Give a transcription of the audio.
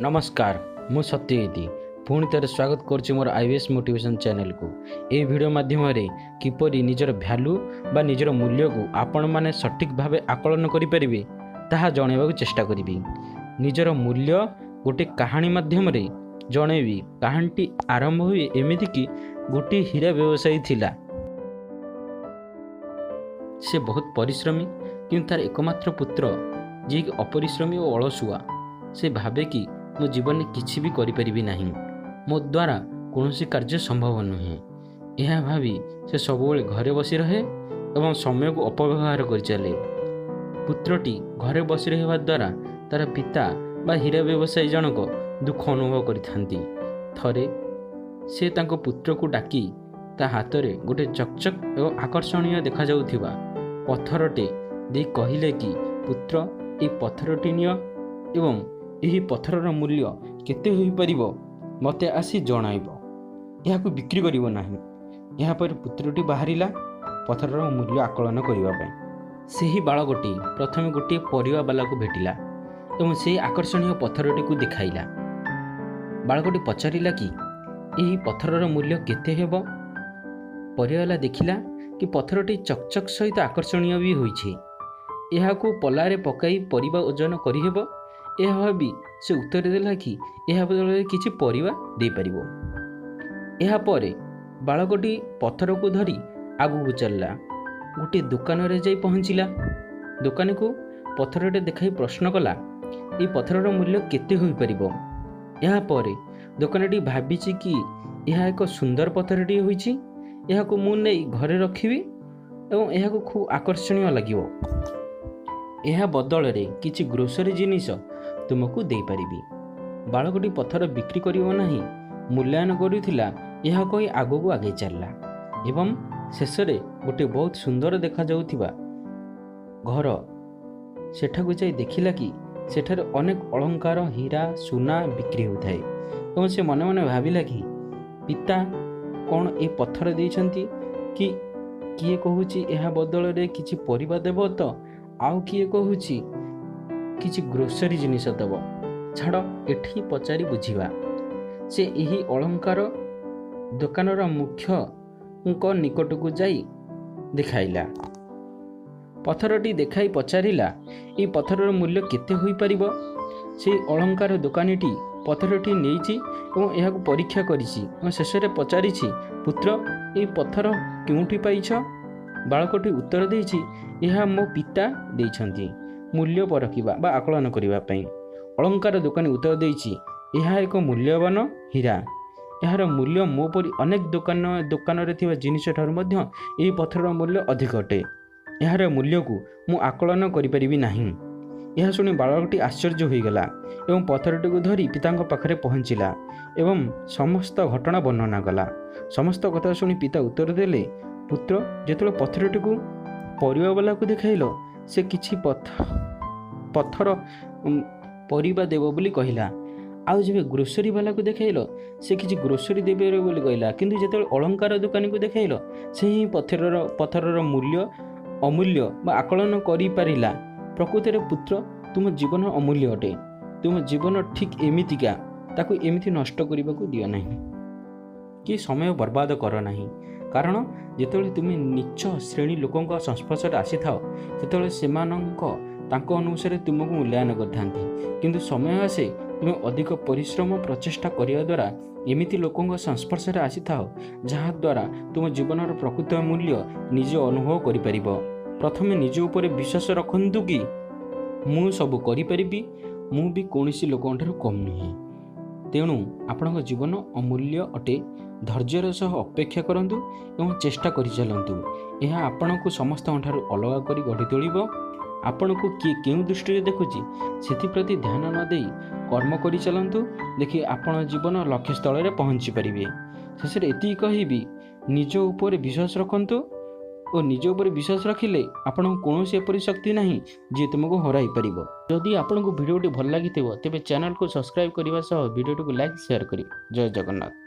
ନମସ୍କାର, ମୁଁ ସତ୍ୟଜିତ ପୁଣି ଥରେ ସ୍ୱାଗତ କରୁଛି ମୋର ଆଇବିଏସ୍ ମୋଟିଭେସନ୍ ଚ୍ୟାନେଲକୁ। ଏହି ଭିଡ଼ିଓ ମାଧ୍ୟମରେ କିପରି ନିଜର ଭ୍ୟାଲୁ ବା ନିଜର ମୂଲ୍ୟକୁ ଆପଣମାନେ ସଠିକ୍ ଭାବେ ଆକଳନ କରିପାରିବେ, ତାହା ଜଣାଇବାକୁ ଚେଷ୍ଟା କରିବି। ନିଜର ମୂଲ୍ୟ ଗୋଟିଏ କାହାଣୀ ମାଧ୍ୟମରେ ଜଣେଇବି। କାହାଣୀଟି ଆରମ୍ଭ ହୁଏ ଏମିତିକି, ଗୋଟିଏ ହୀରା ବ୍ୟବସାୟୀ ଥିଲା। ସେ ବହୁତ ପରିଶ୍ରମୀ, କିନ୍ତୁ ତାର ଏକମାତ୍ର ପୁତ୍ର ଯିଏକି ଅପରିଶ୍ରମୀ ଓ ଅଳସୁଆ। ସେ ଭାବେ କି ମୋ ଜୀବନରେ କିଛି ବି କରିପାରିବି ନାହିଁ, ମୋ ଦ୍ୱାରା କୌଣସି କାର୍ଯ୍ୟ ସମ୍ଭବ ନୁହେଁ। ଏହା ଭାବି ସେ ସବୁବେଳେ ଘରେ ବସି ରହେ ଏବଂ ସମୟକୁ ଅପବ୍ୟବହାର କରିଚାଲେ। ପୁତ୍ରଟି ଘରେ ବସି ରହିବା ଦ୍ୱାରା ତାର ପିତା ବା ହୀରା ବ୍ୟବସାୟୀ ଜଣକ ଦୁଃଖ ଅନୁଭବ କରିଥାନ୍ତି। ଥରେ ସେ ତାଙ୍କ ପୁତ୍ରକୁ ଡାକି ତା ହାତରେ ଗୋଟେ ଚକଚକ୍ ଏବଂ ଆକର୍ଷଣୀୟ ଦେଖାଯାଉଥିବା ପଥରଟେ ଦେଇ କହିଲେ କି, ପୁତ୍ର, ଏହି ପଥରଟି ନିଅ ଏବଂ ଏହି ପଥରର ମୂଲ୍ୟ କେତେ ହୋଇପାରିବ ମୋତେ ଆସି ଜଣାଇବ। ଏହାକୁ ବିକ୍ରି କରିବ ନାହିଁ। ଏହାପରେ ପୁତ୍ରଟି ବାହାରିଲା ପଥରର ମୂଲ୍ୟ ଆକଳନ କରିବା ପାଇଁ। ସେହି ବାଳକଟି ପ୍ରଥମେ ଗୋଟିଏ ପରିବାବାଲାକୁ ଭେଟିଲା ଏବଂ ସେହି ଆକର୍ଷଣୀୟ ପଥରଟିକୁ ଦେଖାଇଲା। ବାଳକଟି ପଚାରିଲା କି, ଏହି ପଥରର ମୂଲ୍ୟ କେତେ ହେବ? ପରିବାବାଲା ଦେଖିଲା କି ପଥରଟି ଚକଚକ୍ ସହିତ ଆକର୍ଷଣୀୟ ବି ହୋଇଛି। ଏହାକୁ ପଲାରେ ପକାଇ ପରିବା ଓଜନ କରିହେବ। ଏହା ଭାବି ସେ ଉତ୍ତର ଦେଲା କି ଏହା ବଦଳରେ କିଛି ପରିବା ଦେଇପାରିବ। ଏହାପରେ ବାଳକଟି ପଥରକୁ ଧରି ଆଗକୁ ଚାଲିଲା। ଗୋଟିଏ ଦୋକାନରେ ଯାଇ ପହଞ୍ଚିଲା। ଦୋକାନୀକୁ ପଥରଟି ଦେଖାଇ ପ୍ରଶ୍ନ କଲା, ଏହି ପଥରର ମୂଲ୍ୟ କେତେ ହୋଇପାରିବ? ଏହାପରେ ଦୋକାନୀଟି ଭାବିଛି କି ଏହା ଏକ ସୁନ୍ଦର ପଥରଟିଏ ହୋଇଛି, ଏହାକୁ ମୁଁ ନେଇ ଘରେ ରଖିବି ଏବଂ ଏହାକୁ ଖୁବ୍ ଆକର୍ଷଣୀୟ ଲାଗିବ। ଏହା ବଦଳରେ କିଛି ଗ୍ରୋସରୀ ଜିନିଷ ତୁମକୁ ଦେଇପାରିବି। ବାଳକଟି ପଥର ବିକ୍ରି କରିବ ନାହିଁ, ମୂଲ୍ୟାୟନ କରୁଥିଲା, ଏହା କହି ଆଗକୁ ଆଗେଇ ଚାଲିଲା ଏବଂ ଶେଷରେ ଗୋଟିଏ ବହୁତ ସୁନ୍ଦର ଦେଖାଯାଉଥିବା ଘର, ସେଠାକୁ ଯାଇ ଦେଖିଲା କି ସେଠାରେ ଅନେକ ଅଳଙ୍କାର, ହୀରା, ସୁନା ବିକ୍ରି ହେଉଥାଏ ଏବଂ ସେ ମନେ ମନେ ଭାବିଲା କି ପିତା କ'ଣ ଏ ପଥର ଦେଇଛନ୍ତି କି? କିଏ କହୁଛି ଏହା ବଦଳରେ କିଛି ପରିବା ଦେବ ତ ଆଉ କିଏ କହୁଛି କିଛି ଗ୍ରୋସରୀ ଜିନିଷ ଦେବ। ଛାଡ଼, ଏଠି ପଚାରି ବୁଝିବା। ସେ ଏହି ଅଳଙ୍କାର ଦୋକାନର ମୁଖ୍ୟଙ୍କ ନିକଟକୁ ଯାଇ ଦେଖାଇଲା। ପଥରଟି ଦେଖାଇ ପଚାରିଲା, ଏହି ପଥରର ମୂଲ୍ୟ କେତେ ହୋଇପାରିବ? ସେଇ ଅଳଙ୍କାର ଦୋକାନୀଟି ପଥରଟି ନେଇଛି ଏବଂ ଏହାକୁ ପରୀକ୍ଷା କରିଛି ଏବଂ ଶେଷରେ ପଚାରିଛି, ପୁତ୍ର, ଏହି ପଥର କେଉଁଠି ପାଇଛ? ବାଳକଟି ଉତ୍ତର ଦେଇଛି, ଏହା ମୋ ପିତା ଦେଇଛନ୍ତି ମୂଲ୍ୟ ପରଖିବା ବା ଆକଳନ କରିବା ପାଇଁ। ଅଳଙ୍କାର ଦୋକାନୀ ଉତ୍ତର ଦେଇଛି, ଏହା ଏକ ମୂଲ୍ୟବାନ ହୀରା। ଏହାର ମୂଲ୍ୟ ମୋ ପରି ଅନେକ ଦୋକାନରେ ଥିବା ଜିନିଷ ଠାରୁ ମଧ୍ୟ ଏହି ପଥରର ମୂଲ୍ୟ ଅଧିକ ଅଟେ। ଏହାର ମୂଲ୍ୟକୁ ମୁଁ ଆକଳନ କରିପାରିବି ନାହିଁ। ଏହା ଶୁଣି ବାଳକଟି ଆଶ୍ଚର୍ଯ୍ୟ ହୋଇଗଲା ଏବଂ ପଥରଟିକୁ ଧରି ପିତାଙ୍କ ପାଖରେ ପହଞ୍ଚିଲା ଏବଂ ସମସ୍ତ ଘଟଣା ବର୍ଣ୍ଣନା କଲା। ସମସ୍ତ କଥା ଶୁଣି ପିତା ଉତ୍ତର ଦେଲେ, ପୁତ୍ର, ଯେତେବେଳେ ପଥରଟିକୁ ପରିବାବାଲାକୁ ଦେଖାଇଲ, ସେ କିଛି ପଥର ପରିବା ଦେବ ବୋଲି କହିଲା। ଆଉ ଯେବେ ଗ୍ରୋସରୀ ବାଲାକୁ ଦେଖାଇଲ, ସେ କିଛି ଗ୍ରୋସରୀ ଦେବେ ବୋଲି କହିଲା। କିନ୍ତୁ ଯେତେବେଳେ ଅଳଙ୍କାର ଦୋକାନୀକୁ ଦେଖାଇଲ, ସେ ହିଁ ପଥରର ମୂଲ୍ୟ ଅମୂଲ୍ୟ ବା ଆକଳନ କରିପାରିଲା। ପ୍ରକୃତରେ ପୁତ୍ର, ତୁମ ଜୀବନ ଅମୂଲ୍ୟ ଅଟେ। ତୁମ ଜୀବନ ଠିକ୍ ଏମିତିକା, ତାକୁ ଏମିତି ନଷ୍ଟ କରିବାକୁ ଦିଅ ନାହିଁ କି ସମୟ ବର୍ବାଦ କର ନାହିଁ। କାରଣ ଯେତେବେଳେ ତୁମେ ନୀଚ ଶ୍ରେଣୀ ଲୋକଙ୍କ ସଂସ୍ପର୍ଶରେ ଆସିଥାଅ, ସେତେବେଳେ ସେମାନଙ୍କ ତାଙ୍କ ଅନୁସାରେ ତୁମକୁ ମୂଲ୍ୟାୟନ କରିଥାନ୍ତି। କିନ୍ତୁ ସମୟ ଆସେ, ତୁମେ ଅଧିକ ପରିଶ୍ରମ ପ୍ରଚେଷ୍ଟା କରିବା ଦ୍ୱାରା ଏମିତି ଲୋକଙ୍କ ସଂସ୍ପର୍ଶରେ ଆସିଥାଅ, ଯାହାଦ୍ୱାରା ତୁମ ଜୀବନର ପ୍ରକୃତ ମୂଲ୍ୟ ନିଜେ ଅନୁଭବ କରିପାରିବ। ପ୍ରଥମେ ନିଜ ଉପରେ ବିଶ୍ୱାସ ରଖନ୍ତୁ କି ମୁଁ ସବୁ କରିପାରିବି, ମୁଁ ବି କୌଣସି ଲୋକଙ୍କଠାରୁ କମ୍ ନୁହେଁ। ତେଣୁ ଆପଣଙ୍କ ଜୀବନ ଅମୂଲ୍ୟ ଅଟେ। ଧୈର୍ଯ୍ୟର ସହ ଅପେକ୍ଷା କରନ୍ତୁ ଏବଂ ଚେଷ୍ଟା କରିଚାଲନ୍ତୁ। ଏହା ଆପଣଙ୍କୁ ସମସ୍ତଙ୍କଠାରୁ ଅଲଗା କରି ଗଢ଼ି ତୋଳିବ। ଆପଣଙ୍କୁ କିଏ କେଉଁ ଦୃଷ୍ଟିରେ ଦେଖୁଛି ସେଥିପ୍ରତି ଧ୍ୟାନ ନ ଦେଇ କର୍ମ କରିଚାଲନ୍ତୁ, ଦେଖି ଆପଣ ଜୀବନ ଲକ୍ଷ୍ୟସ୍ଥଳରେ ପହଞ୍ଚି ପାରିବେ। ଶେଷରେ ଏତିକି କହିବି, ନିଜ ଉପରେ ବିଶ୍ୱାସ ରଖନ୍ତୁ ଓ ନିଜ ଉପରେ ବିଶ୍ୱାସ ରଖିଲେ ଆପଣଙ୍କୁ କୌଣସି ଏପରି ଶକ୍ତି ନାହିଁ ଯିଏ ତୁମକୁ ହରାଇ ପାରିବ। ଯଦି ଆପଣଙ୍କୁ ଭିଡ଼ିଓଟି ଭଲ ଲାଗିଥିବ, ତେବେ ଚ୍ୟାନେଲକୁ ସବସ୍କ୍ରାଇବ୍ କରିବା ସହ ଭିଡ଼ିଓଟିକୁ ଲାଇକ୍, ସେୟାର କରିବେ। ଜୟ ଜଗନ୍ନାଥ।